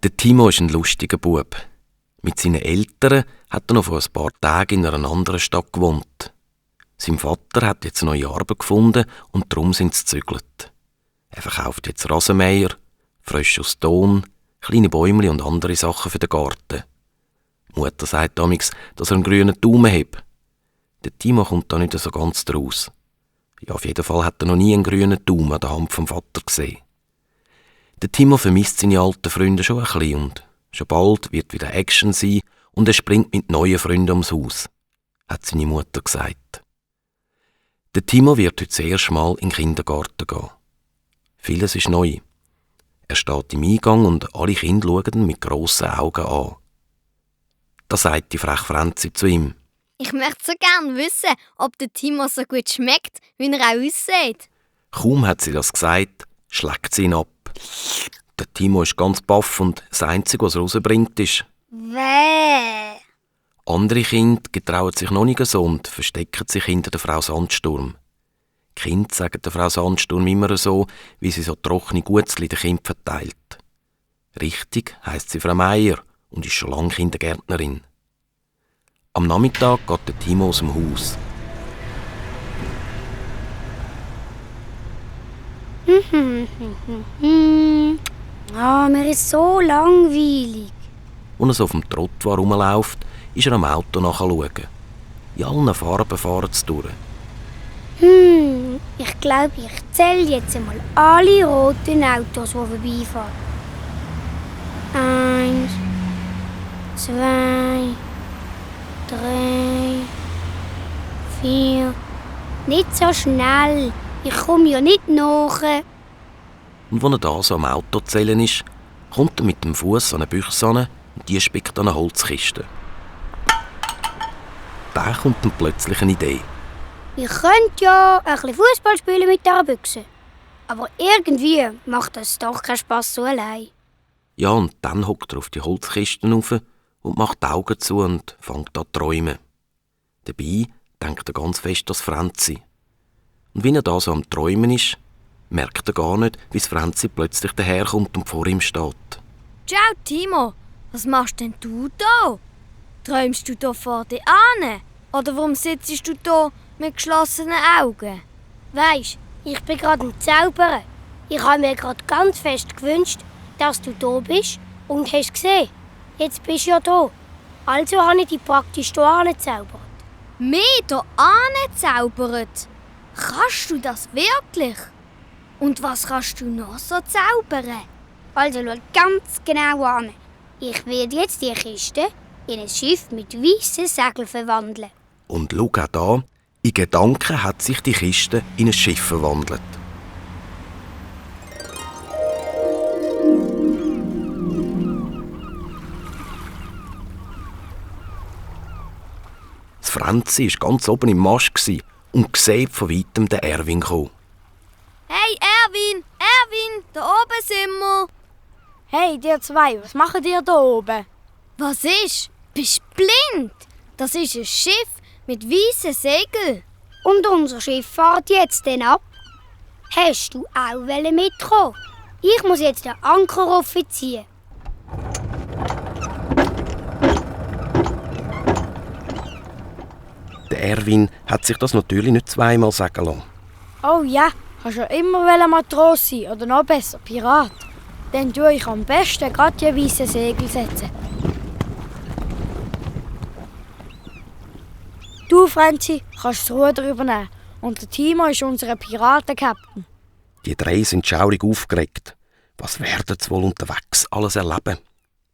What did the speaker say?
Der Timo ist ein lustiger Bub. Mit seinen Eltern hat er noch vor ein paar Tagen in einer anderen Stadt gewohnt. Sein Vater hat jetzt eine neue Arbeit gefunden und darum sind sie gezügelt. Er verkauft jetzt Rasenmäher, Frösche aus Ton, kleine Bäumchen und andere Sachen für den Garten. Die Mutter sagt damals, dass er einen grünen Daumen hat. Der Timo kommt da nicht so ganz draus. Ja, auf jeden Fall hat er noch nie einen grünen Daumen an der Hand vom Vater gesehen. Der Timo vermisst seine alten Freunde schon ein bisschen und schon bald wird wieder Action sein und er springt mit neuen Freunden ums Haus, hat seine Mutter gesagt. Der Timo wird heute das erste Mal in den Kindergarten gehen. Vieles ist neu. Er steht im Eingang und alle Kinder schauen ihn mit grossen Augen an. Da sagt die freche Franzi zu ihm: Ich möchte so gerne wissen, ob der Timo so gut schmeckt, wie er auch aussieht. Kaum hat sie das gesagt, schlägt sie ihn ab. Der Timo ist ganz baff und das Einzige, was er rausbringt, ist Wäh. Andere Kinder getrauen sich noch nicht so und verstecken sich hinter der Frau Sandsturm. Die Kinder sagen der Frau Sandsturm immer so, wie sie so trockene Gutzli den Kindern verteilt. Richtig heisst sie Frau Meier und ist schon lange Kindergärtnerin. Am Nachmittag geht der Timo aus dem Haus. Mir ist so langweilig. Als er so auf dem Trottoir rumläuft, ist er am Auto nachschauen. In allen Farben fahren sie durch. Ich glaube, ich zähle jetzt einmal alle roten Autos, die vorbeifahren. 1, 2, 3, 4. Nicht so schnell. Ich komme ja nicht nach. Und als er da so am Auto zählen ist, kommt er mit dem Fuß an eine Büchse ran und die spickt an eine Holzkiste. Da kommt dann plötzlich eine Idee. Ich könnte ja ein bisschen Fußball spielen mit dieser Büchse. Aber irgendwie macht das doch keinen Spass so allein. Ja, und dann hockt er auf die Holzkisten rauf und macht die Augen zu und fängt an zu träumen. Dabei denkt er ganz fest an Franzi. Und wenn er da so am Träumen ist, merkt er gar nicht, wie Franzi plötzlich daherkommt und vor ihm steht. Ciao, Timo. Was machst denn du da? Träumst du da vor dir an? Oder warum sitzt du da mit geschlossenen Augen? Weisst, ich bin gerade am Zaubern. Ich habe mir gerade ganz fest gewünscht, dass du da bist und hast gesehen. Jetzt bist du ja da. Also habe ich dich praktisch hier angezaubert. Mir hier angezaubert? Kannst du das wirklich? Und was kannst du noch so zaubern? Also schau ganz genau an. Ich werde jetzt die Kiste in ein Schiff mit weißen Segeln verwandeln. Und schau auch da, in Gedanken hat sich die Kiste in ein Schiff verwandelt. Das Franzi war ganz oben im Mast und sieht von weitem den Erwin kommen. Hey Erwin, da oben sind wir. Hey, ihr zwei, was macht ihr da oben? Was ist? Bist du blind? Das ist ein Schiff mit weißen Segeln. Und unser Schiff fährt jetzt dann ab. Hast du auch mitkommen? Ich muss jetzt den Anker aufziehen. Der Erwin hat sich das natürlich nicht zweimal sagen lassen. Oh ja, kannst ja immer Matros sein oder noch besser Pirat. Dann tue ich am besten gerade die weißen Segel setzen. Du, Franzi, kannst das Ruder übernehmen. Und der Timo ist unser Piratenkapitän. Die drei sind schaurig aufgeregt. Was werden sie wohl unterwegs alles erleben?